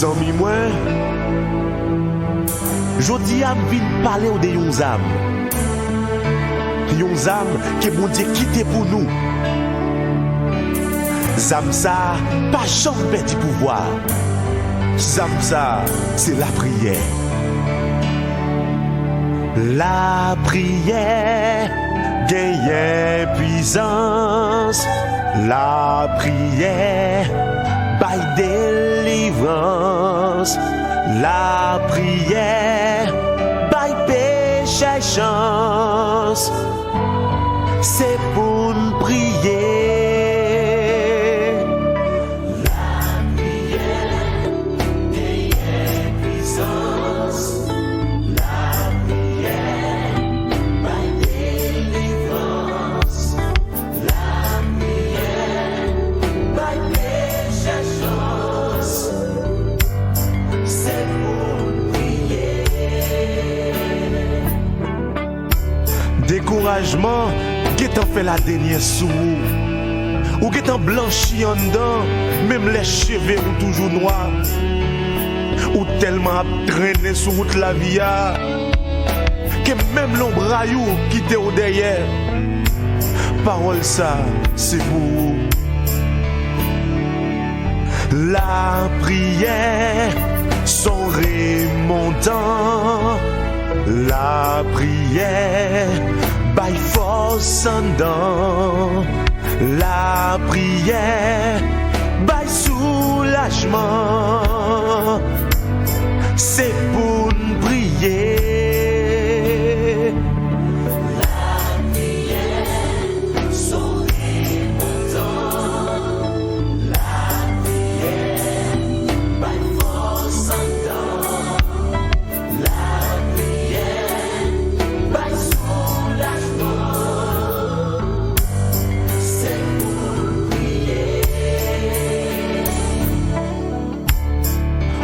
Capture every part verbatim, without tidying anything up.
Zanmi mwen, jodi a m vin pale w de yon zam. Yon zam ke Bondye kite pou nou. Zam sa a pa janm pèdi pouvwa. Zam sa a, se lapriyè. Lapriyè genyen pwisans. Lapriyè bay delivrans. Lapriyè bay pechè chans. Se pou n priye. Lapriyè genyen pwisans. Lapriyè bay delivrans. Lapriyè bay pechè chans. Se pou n priye. Dekourajman gentan fè ladenyè sou ou. Ou gentan blanchi anndan, menm lè cheve ou toujou nwa. Ou tèlman ap trennen sou wout lavi a, ke menm lonbray ou kite w dèyè. Pawòl sa, se pou ou. Lapriyè s on remontan. Lapriyè bay fòs anndan. Lapriyè bay soulajman. Se pou n priye. Lapriyè s on remontan. Lapriyè bay fòs anndan. Lapriyè bay soulajman. Se pou n priye.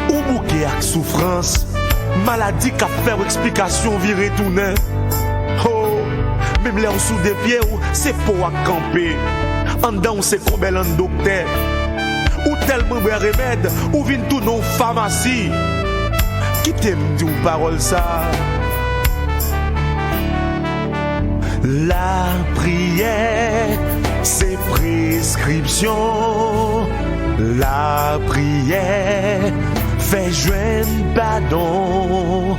Ou bouke ak soufrans, maladi k ap fè w eksplikasyon vire tounen. Ho, menm lè w sou de pye w, se po w ak kanpe. Anndan w se konbèlan doktè. Ou tèlman bwè remèd, ou vin tounen yon famasi. Kite m di w pawòl sa. Lapriyè se preskripsyon. Lapriyè fè jwenn padon.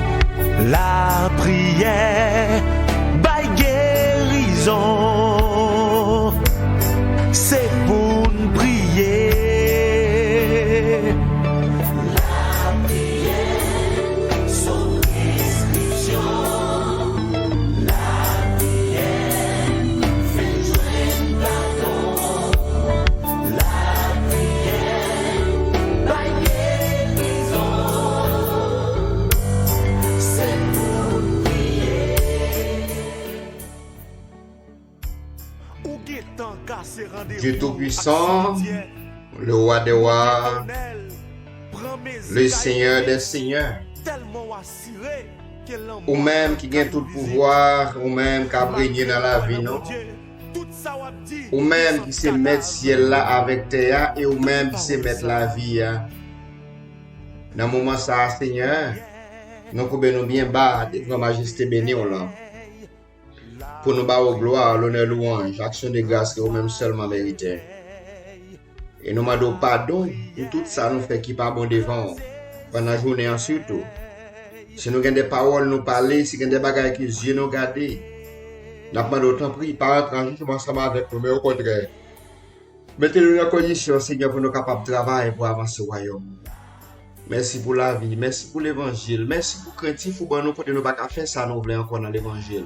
Lapriyè bay gerizon. Se pou n priye. Lapriyè s on preskripsyon. Lapriyè fè jwenn padon. Lapriyè bay gerizon. Se pou n priye. Ou gentan kase randevou ak Dye Toupisan, le Wa dè wa, le Senyè dè senyè. Ou menm ki gen tout pouvwa, ou menm k ap renye nan lavi nou. Ou menm ki se mèt syèl la avèk tè a, e ou menm ki se mèt lavi a. Nan moman sa a, Senyè, nou koube nou byen ba devan majeste beni w lan, pou nou ba w glwa, lonè, lwanj, aksyon de gras ke ou menm sèlman merite. E nou mande w padon pou tout sa nou fè ki pa bon devan w, pandan jounen an sitou. Si nou gen de pawòl nou pale, si gen de bagay ke zye nou gade, n ap mande w, tanpri, pa rantre an jijman ansanm avèk nou, men okontrè, mete nou nan kondisyon, Senyè, pou nou kapab travay pou avanse wayòm ou. Mèsi pou lavi, mèsi pou levanjil, mèsi pou krentif ou ban nou kote nou pa ka fè sa nou vle ankò nan levanjil.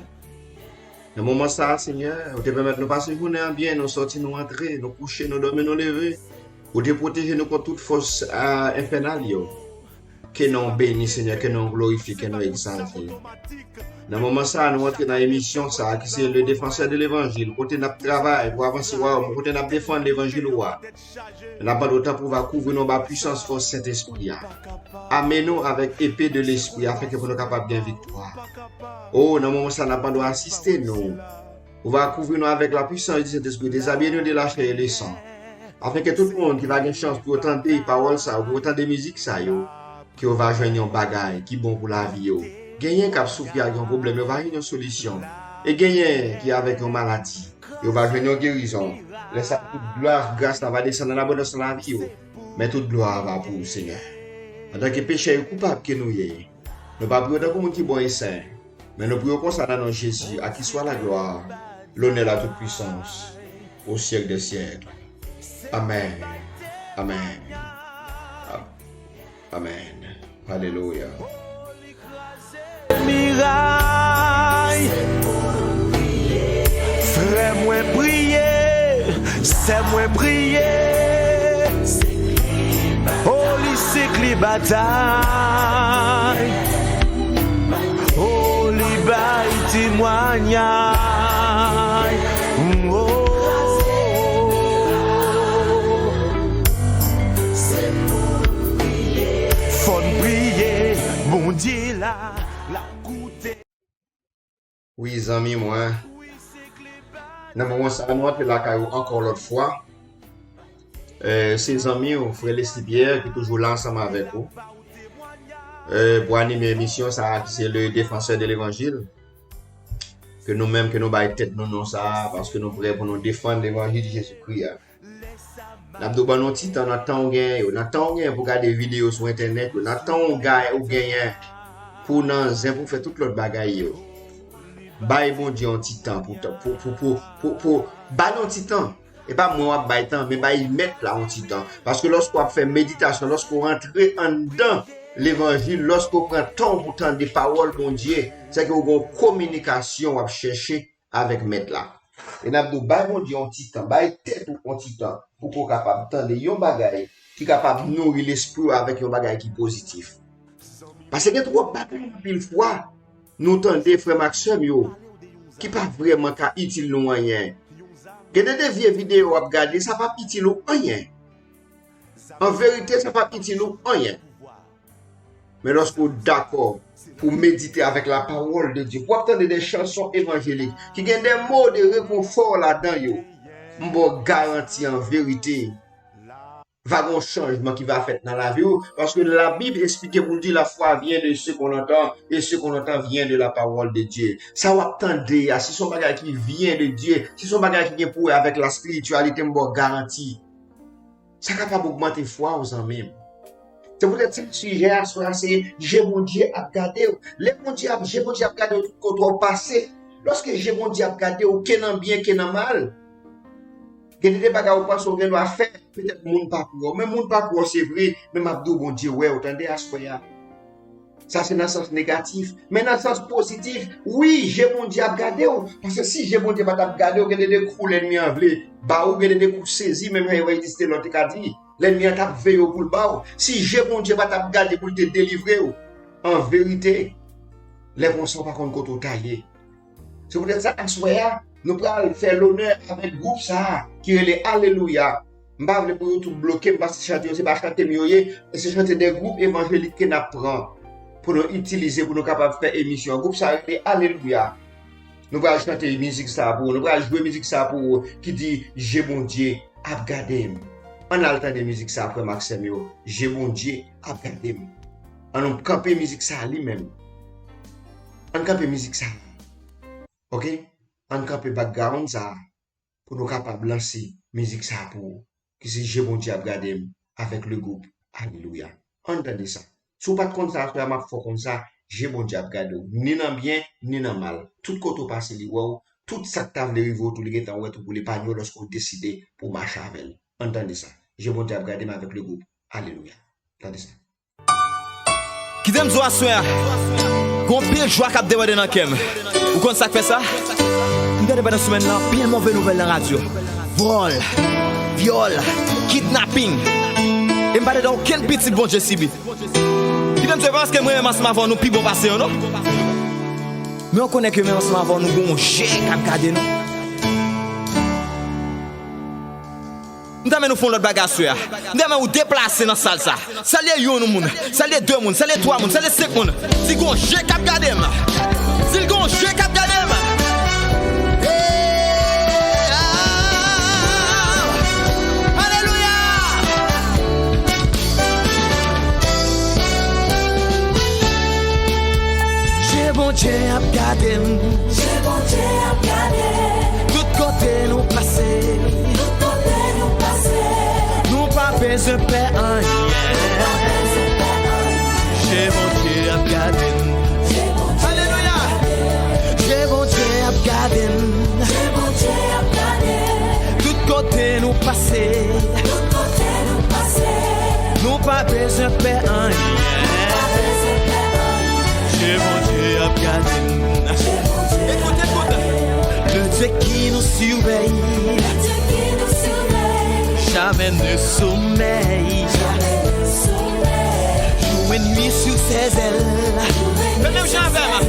Nan moman sa a, Senyè, ou te pèmèt nou pase jounen an byen, nou sòti, nou antre, nou kouche, nou dòmi, nou leve. Ou te pwoteje nou kont tout fòs, a, enfènal yo. Ke non w beni, Senyè, ke non w glorifye, ke non w egzalte. Nan moman sa a, nou antre nan emisyon sa a ki se Le Défenseur de l'Évangile, kote n ap travay pou avanse wayòm ou, kote n ap defann levanjil ou a. N ap mande w tanpri w va kouvri nou anba pwisans fòs Sentespri a. Ame nou avèk epe de Lespri a, afenke pou nou kapab gen viktwa. O, nan moman sa a, n ap mande w asiste nou. Ou va kouvri nou avèk la puissance du Saint-Esprit, dezabiye nou de la chair et le sang. Afenke tout moun ki va gen chans pou yo tande pawòl sa yo, pou yo tande mizik sa yo, ke yo va jwenn yon bagay ki bon pou lavi yo. Genyen k ap soufri ak yon pwoblèm, yo va jwenn yon solisyon. E genyen ki avèk yon maladi, yo va jwenn yon gerizon. Lè sa, tout glwa, gras la va desann an abondans nan lavi yo. Men tout glwa va pou ou, Senyè. Antanke pechè e koupab ke nou ye, nou pa priye tankou moun ki bon e sen, men nou priye konsa nan non Jezi, à qui soit la gloire, l'honneur, la toute puissance, au siècle des siècles. Amèn. Amèn. Amèn. Alelouya. Miray. Frè mwen priye, sè mwen priye. O li se kle batay. O li bay temwanyay. O. Fò n priye, Bondye la, l ap koute. Wi, zanmi mwen. Nan moman sa a, nou antre lakay ou ankò lòt fwa. Eh, se zanmi w, frè Leslie Pierre, ki toujou la ansanm avèk ou. Eh, pou anime emisyon sa a, ki se le défenseur de l'évangile. Ke nou menm, ke nou bay tèt nou non sa a, paske nou prè pou nou defann levanjil Jezikri a. N ap di w ban nou ti tan nan tan ou genyen yo, nan tan ou genyen pou gade videyo sou entènèt yo, nan tan ou ga-, ou genyen pou nan zen pou fè tout lòt bagay yo. Bay Bondye yon ti tan pou, pou, pou, pou, pou, pou, ba l yon ti tan. E pa mwen w ap bay tan, men bay Mèt la yon ti tan. Paske lòske w ap fè meditasyon, lòske w rantre anndan levanjil, lòske w pran tan w pou tande pawòl Bondye, sèke w gen yon kominikasyon w ap chèche avèk Mèt la. E n ap di w, bay Bondye yon ti tan, bay tèt ou yon ti tan, pou ke w kapab tande yon bagay ki kapab nouri lespri w avèk yon bagay ki pozitif. Paske gen twòp bagay anpil fwa, nou tande frè m ak sè m yo, ki pa vrèman ka itil nou anyen. Gen de, de vye videyo w ap gade, sa p ap itil ou anyen. An verite, sa p ap itil ou anyen. Men lòske w dakò pou medite avèk la parole de Dieu, pou w ap tande de chanson evanjelik ki gen de mo de rekonfò ladan yo, m ba w garanti an verite, va gen yon chanjman ki va fèt nan lavi w, paske Labib eksplike pou l di, la foi vient de ce qu'on entend, et ce qu'on entend vient de la parole de Dieu. Sa w ap tande a, si se yon bagay ki vyen de Dye, si se yon bagay ki gen pou wè avèk la spirityalite, m ba w garanti. Sa kapab ogmante fwa w, zanmi m. Se poutèt sa, sijè aswè a se je Bondye ap gade w. Lè Bondye ap, je Bondye ap gade w tout kote w pase. Lòske je Bondye ap gade w, ke nan byen, ke nan mal. Gen de bagay ou panse w gen dwa fè, petèt moun pa kwè w. Men moun pa kwè w, se vre, men m ap di w, Bondye wè w, tande, aswè a. Sa se nan sans negatif. Men nan sans pozitif, wi, je Bondye ap gade w. Paske si je Bondye pa t ap gade w, gen de, de kou lènmi an vle ba ou, gen de, de kou sezi, menm jan Evanjelis Telor te ka di, lènmi an t ap veye w pou l ba w. Si je Bondye pa t ap gade pou l te delivre w, an verite, lè konsa w pa konn kote w ta ye. Se poutèt sa, aswè a, nou pral fè lonè avèk gwoup sa a ki rele Alelouya. M pa vle pou YouTube bloke m, paske chante yo, se pa chante m yo ye, men se chante de gwoup evanjelik ke n ap pran pou nou itilize, pou nou kapab fè emisyon. Gwoup sa a rele Alelouya. Nou pral chante mizik sa a pou ou, nou pral jwe mizik sa a pou ou, ki di, je Bondye ap gade m. Ann al tande mizik sa a, frè m ak sè m yo, je Bondye ap gade m. Ann nou kanpe mizik sa a li menm. Ann kanpe mizik sa a. Oke? Ann kanpe background sa a pou nou kapab lanse mizik sa a pou ou, ki se je Bondye ap gade m avèk le gwoup Alelouya. Ann tande sa. Si w pa t konn sa, aswè a m ap fè w konn sa, je Bondye ap gade w, ni nan byen, ni nan mal. Tout kote w pase, li wè w. Tout sa k ta vle rive w tou, li gentan wè tou pou l epanye w lòske w deside pou w mache avè l. Ann tande sa. Je Bondye ap gade m avèk le gwoup Alelouya. Tande sa. Kite m di w aswè a, gen anpil jwa k ap debòde nan kè m. Ou konn sa k fè sa? M tande pandan semèn nan anpil move nouvèl nan radyo. Vòl, vyòl, kidnaping. E m pa tande okenn pitit Bondye sibi. Kite m di w, e pa paske m renmen m ansanm avè w nou pi bon pase yo non. Men w konnen ke menm ansanm avè w nou gen yon je k ap gade nou. M ta renmen nou fè yon lòt bagay aswè a. M ta renmen ou deplase nan sal sa. Salye youn moun. Salye de moun. Salye twa moun. Salye senk moun. Di gon je k ap gade m. Di l gon je k ap gade m. Hey, ah, ah, ah, ah. Alelouya. Pè anyen. Je Bondye ap gade m. Alelouya. Je Bondye ap gade m. Tout kote nou pase. Nou pa bezwen pè anyen. Je Bondye ap gade m. Écoute, écoute. Le Dieu qui nous surveille. Jamais ne sommeille. Jour et nuit sur ses ailes. Fè menm jan avè m.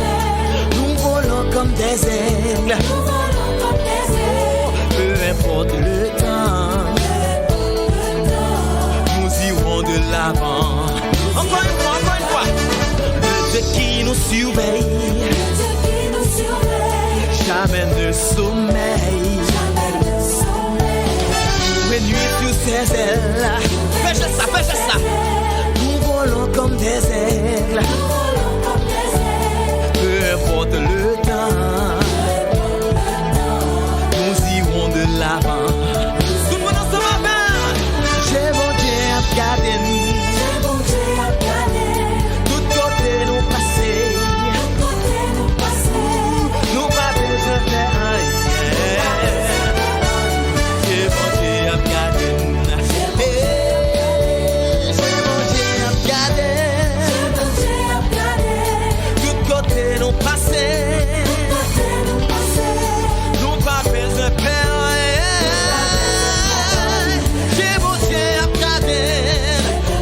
Nous volons comme des aigles. Peu importe le temps, nous irons de l'avant. Encore une fois, encore une fois. Le Dieu qui nous surveille. Jamais ne sommeille. Jour et nuit sur ses ailes. Fè jès la, fè jès la. Nous volons comme des aigles. Peu importe le temps, nous irons de l'avant. Tout moun ansanm avè m. Je Bondye ap gade n. Tout kote nou pase. Nou pa bezwen fè anyen. Je Bondye ap gade n. Hey, je Bondye ap gade n. Tout kote nou pase. Nou pa bezwen pè anyen. Je Bondye ap gade n.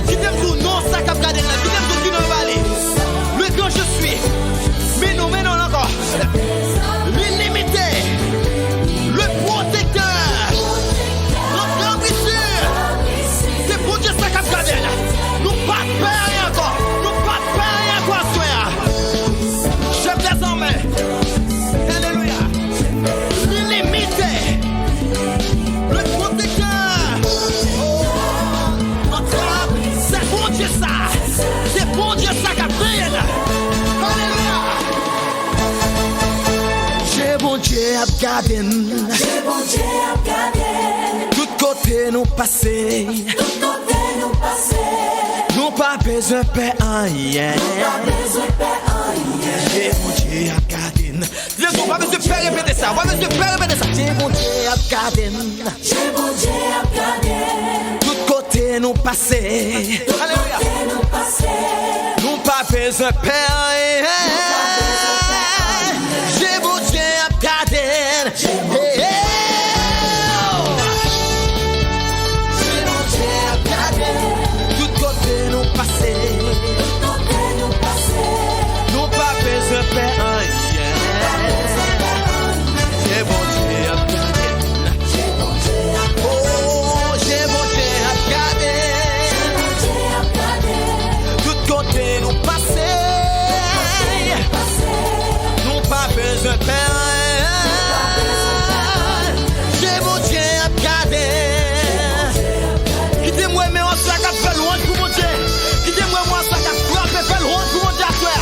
Kite m di w non sa k ap gade n la. Kite m di w ki non yo ba li. Le grand je suis. Men non, men non ankò. L'illimité. Le protecteur. Notre grand sûr. Se Bondye sa k ap gade n. Nou pa pè anyen ankò. Nou pa pè anyen ankò aswè a. Chèf dèzame. Alelouya. L'illimité. Le protecteur. Oh, notre, se Bondye sa. Se Bondye sa k ap veye la. Alelouya. Je Bondye ap gade n. Je Bondye ap gade n. Tout kote nou pase. Tout kote nou pase. Nou pa bezwen pè anyen. Nou pa bezwen pè anyen. Je Bondye ap gade n. Di l ankò, pa bezwen pè, repete sa. Pa bezwen pè, repete sa. Je Bondye ap gade n. Je Bondye ap gade n. Tout kote nou pase. Tout kote nou pase. Nou pa bezwen pè anyen. Je Bondye ap gade n. Hey, hey. Je Bondye ap gade n. Tout kote nou pase. Tout kote nou pase. Nou pa bezwen pè anyen. Je Bondye ap gade n. Oh, je Bondye ap gade n. Tout kote nou pase. Nou pa bezwen pè anyen. Je Bondye ap gade n. Kite m wè men w aswè a k ap fè lwanj pou Bondye. Kite m wè men w aswè a k ap frape, fè lwanj pou Bondye aswè a.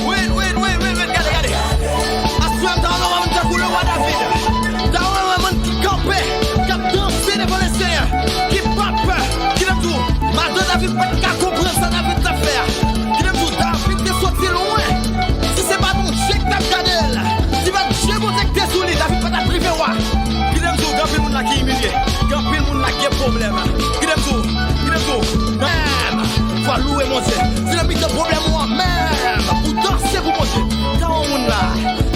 Wait, wait, wait, wait, wait, gade, gade. Aswè m ta wè moun tankou lewa David. Ta wè moun ki kanpe, k ap danse devan Lesenyè, ki pa pè. Kite m di w, madan David pa t ka konprann sa David t ap fè a. Kite m di w, David te soti lwen. Si se pa Bondye ki t ap gade l, si pa t Je Bondye ki te sou li, David pa t ap rive wa. Kite m di w, gen anpil moun la ki imilye. Gen anpil moun la ki gen pwoblèm. Kite m di w, kite m di w, menm, fò louwe Bondye. Se nan mitan pwoblèm ou an menm, ou danse pou Bondye. Gen yon moun la,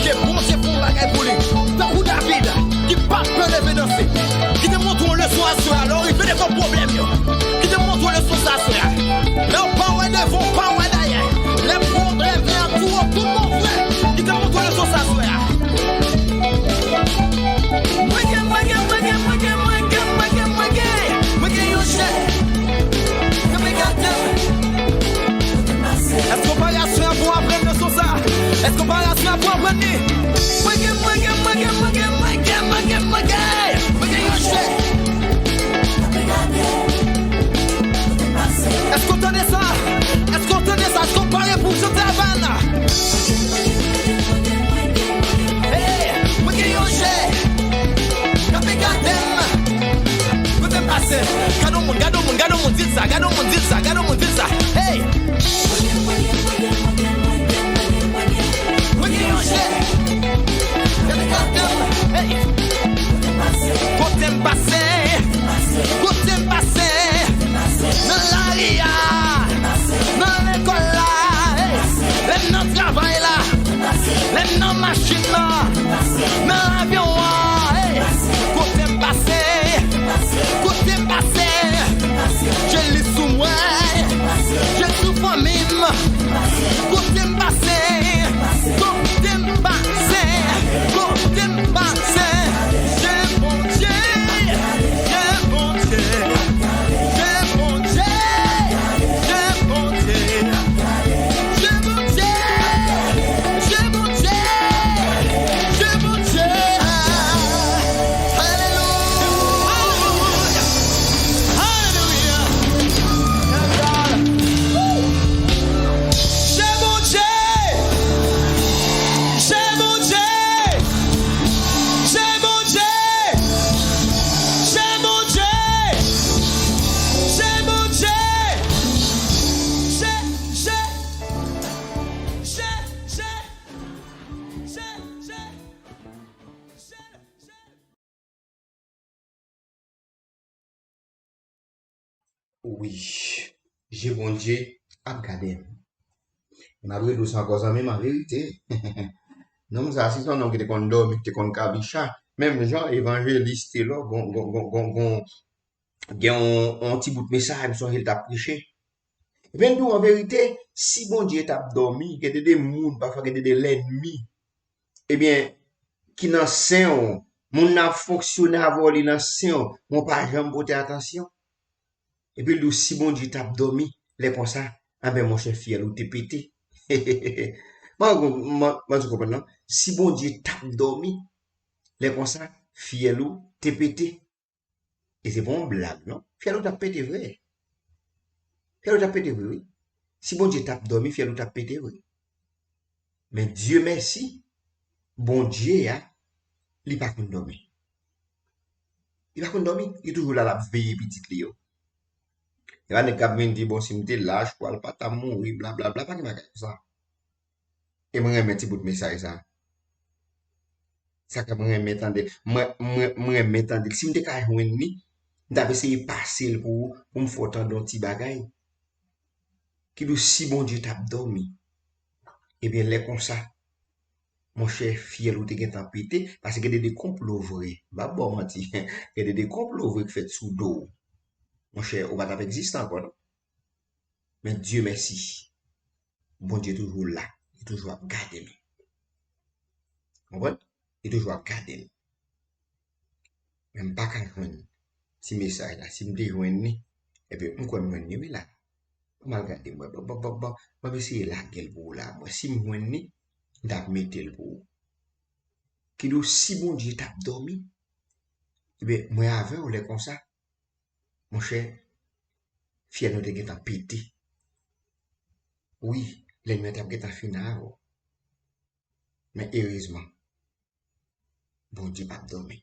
ke Bondye fè yon bagay pou li. Tankou David, ki pa pè leve danse. Kite m montre w leson aswè a, lè w rive devan pwoblèm yo. Kite m montre w leson sa aswè a. Lè w pa wè devan, w pa wè dèyè. Mwen gen, mwen gen, mwen gen, mwen gen, mwen gen, mwen gen, mwen gen, mwen gen yon je. Èske w tande sa? Èske w tande sa? Èske w pare pou w chante avè n? Hey, mwen gen yon je k ap gade m. Kote m pase? Gade yon moun, gade yon moun, gade yon moun, di l sa, gade yon moun, di l sa, gade yon moun, di l sa. Hey! Mwen gen yon je. Gade, gade m. Hey! Kote m pase? Kote m pase? Nan lari a, nan lekòl la, hey! Lè m nan travay la, lè m nan machin nan, nan avyon an, hey! Kote m pase? Kote m pase? Je li sou mwen, je sou fanmi m. Kote m pase? Kote m pase? Kote m pase? Je Bondye, je Bondye, je Bondye, je Bondye. Je Bondye, je Bondye, je Bondye. Alelouya, alelouya, alelouya. Yes, God. Je Bondye, je Bondye, je Bondye, je Bondye, je Bondye. Je, je, je, je, je, je, je, je. Wi, je Bondye ap gade m. M ap rele w sa ankò, zanmi m, an verite. Nonm sa, si se yon nonm ki te konn dòmi, ki te konn kabicha, menm jan evanjelis Telò, gon, gon, gon, gon, gon, gen yon, yon ti bout mesaj, m sonje l t ap preche. Ebyen, m di w an verite, si Bondye t ap dòmi, gen de, de moun, pafwa gen de, de lènmi, ebyen, ki nan sen w, moun nan ap fonksyone avè w, li nan sen w, men w pa janm pote atansyon. Epi l di w, si Bondye t ap dòmi, lè konsa, anben, monchè, fyèl ou te pete. Mwen, mwen, mwen di w konprann, non? Si Bondye t ap dòmi, lè konsa, fyèl ou te pete. E se pa yon blag, non. Fyèl ou t ap pete vre. Fyèl ou t ap pete vre, wi. Si Bondye t ap dòmi, fyèl ou t ap pete vre. Men Dye mèsi, Bondye a, li pa konn dòmi. Li pa konn dòmi, li toujou la, l ap veye pitit li yo. E pa nèg k ap vin di, bon, si m te lach, pral pa ta mouri, blablabla, pa gen bagay konsa. E mwen renmen ti bout mesaj sa. Sa k ap renmen tande. Mwen, mwen, mwen renmen tande l. Si m te ka jwenn li, m t ap eseye pase l pou ou, pou m fè w tande yon ti bagay. Ki di w si Bondye t ap dòmi. Ebyen, lè konsa, monchè, fyèl ou te gentan pete, paske gen de, de konplo vre. M p ap ba w manti. Gen de, de konplo vre k fèt sou do w. Monchè, ou pa t ap egziste ankò, non. Men Dye mèsi. Bondye toujou la. Li toujou ap gade nou. Konprann? Li toujou ap gade nou. Men m pa ka jwenn ti mesaj la. Si m te jwenn li, ebyen, m kwè m jwenn li, wi, la. M al gade, mwen, bon, bon, bon, bon, mwen eseye lage l pou ou la. Mwen, si m jwenn li, m t ap mete l pou ou. Ki di w, si Bondye t ap dòmi, ebyen, mwen avè w lè konsa. Monchè, fyèl nou te gentan pete. Wi, lènmi an t ap gentan fini avè w. Men erezman, Bondye p ap dòmi.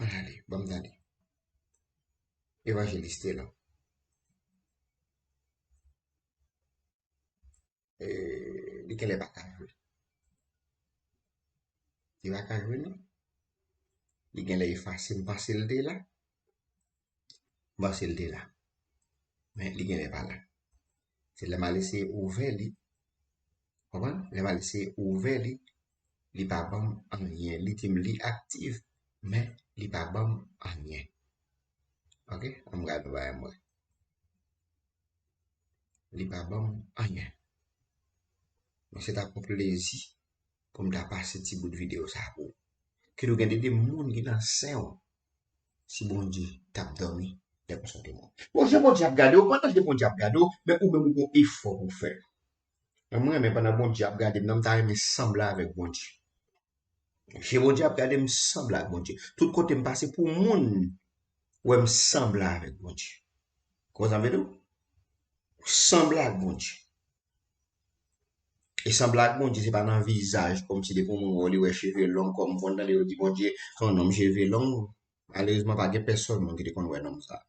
Ann ale, ban m tande. Evanjelis Telò. E, li genlè pa ka jwe. Li pa ka jwe, non. Li genlè efase. M panse l te la. M panse l te la. Men li genlè pa la. Se lè m al eseye ouvè li. Konprann? Lè m al eseye ouvè li, li pa ban m anyen. Li di m li aktif, men li pa ban m anyen. Oke? Ann gade yon bagay mwen. Li pa ban m anyen. Men se t ap yon plezi pou m ta pase ti bout videyo sa pou ou. Kit ou gen de, de moun ki nan sen w. Si Bondye t ap dòmi, lè konsa w te mouri. Bon, je Bondye ap gade w, pandan je Bondye ap gade w, men ou menm ou gon efò pou w fè. Mwen, mwen renmen pandan Bondye ap gade m nan, m ta renmen sanble avèk Bondye. Je Bondye ap gade m sanble ak Bondye. Tout kote m pase pou moun wè m sanble avèk Bondye. Konprann sa m vle di w? Sanble ak Bondye. E sanble ak Bondye, se pa nan vizaj, kòmsi depi yon moun wè w, li wè cheve long, kòm m konn tande yo di Bondye se yon nonm cheve long. Malerezman, pa gen pèsòn moun ki te konn wè nonm sa.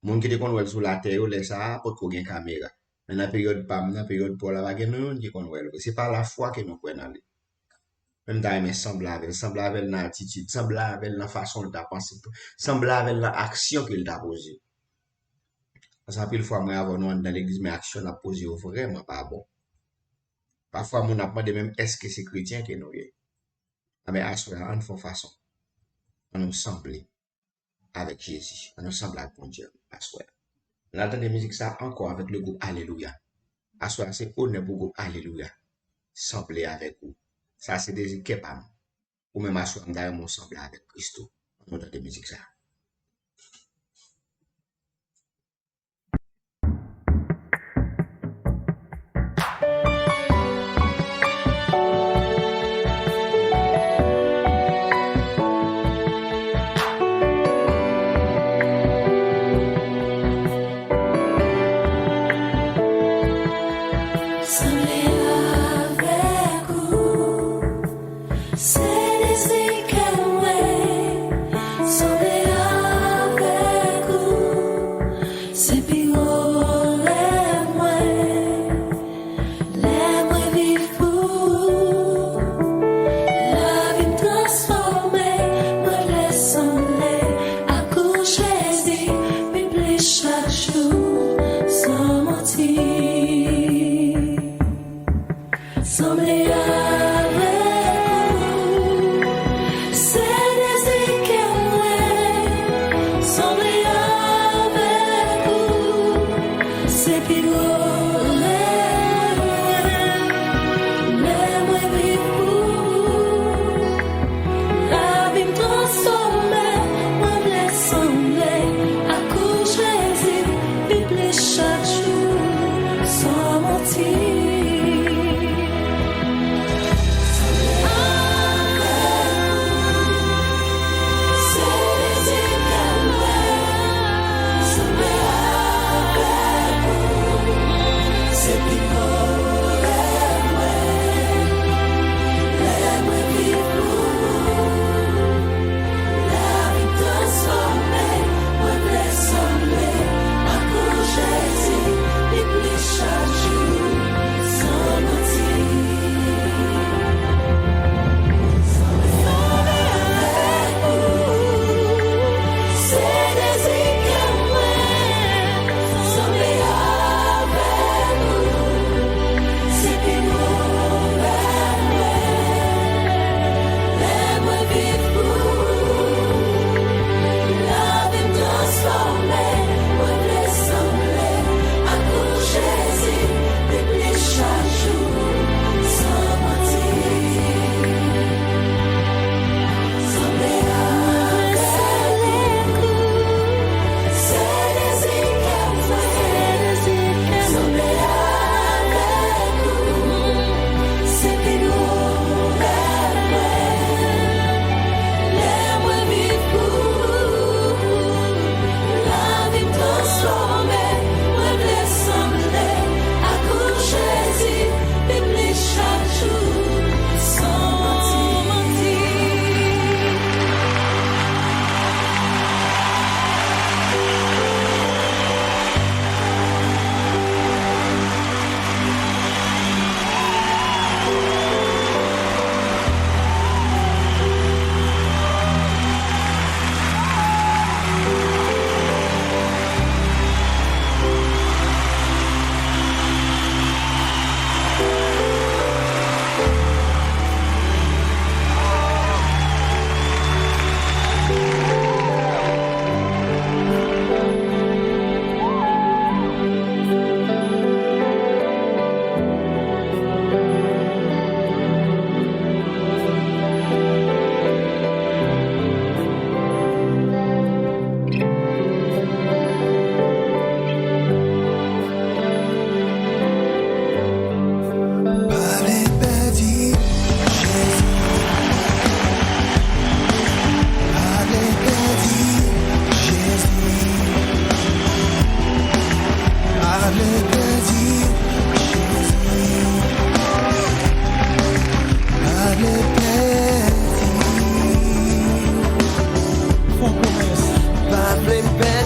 Moun ki te konn wè l sou latè yo, lè sa a, potko gen kamera. Men nan peryòd pa m nan, peryòd pa w la, pa gen nou youn ki konn wè l vre. Se pa lafwa ke nou kwè nan li. Men m ta renmen sanble avè l, sanble avè l nan atitid, sanble avè l nan fason l ta panse, sanble avè l nan aksyon ke l ta poze. Paske anpil fwa, mwen avè w, nou anndan legliz, men aksyon n ap poze yo vrèman pa bon. Pafwa, moun ap mande menm, èske se kretyen ke nou ye? Anben, aswè a, ann fè yon fason. Ann nou sanble avèk Jezi. Ann nou sanble ak Bondye aswè a. N al tande mizik sa ankò avèk le gwoup Alelouya. Aswè a, se onè pou gwoup Alelouya sanble avèk ou. Sa se dezi kè pa m. Ou menm aswè a, m ta renmen w sanble avèk Kris tou. Ann nou tande mizik sa. Sanble avèk ou, se dezi kè mwen, sanble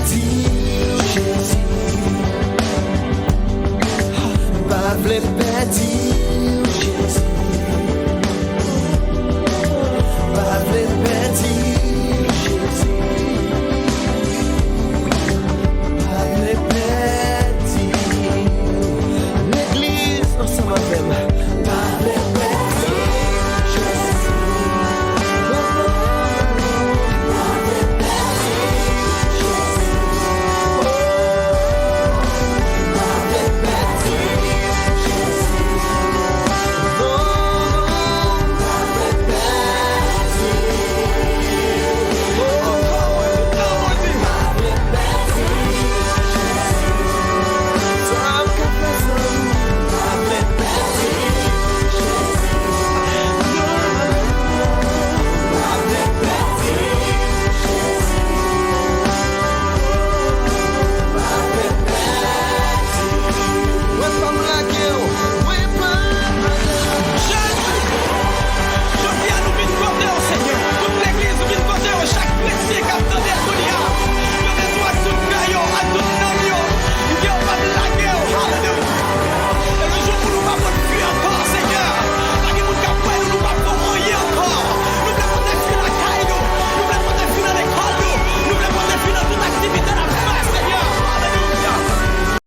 Di Jezi, m pa vle pèdi.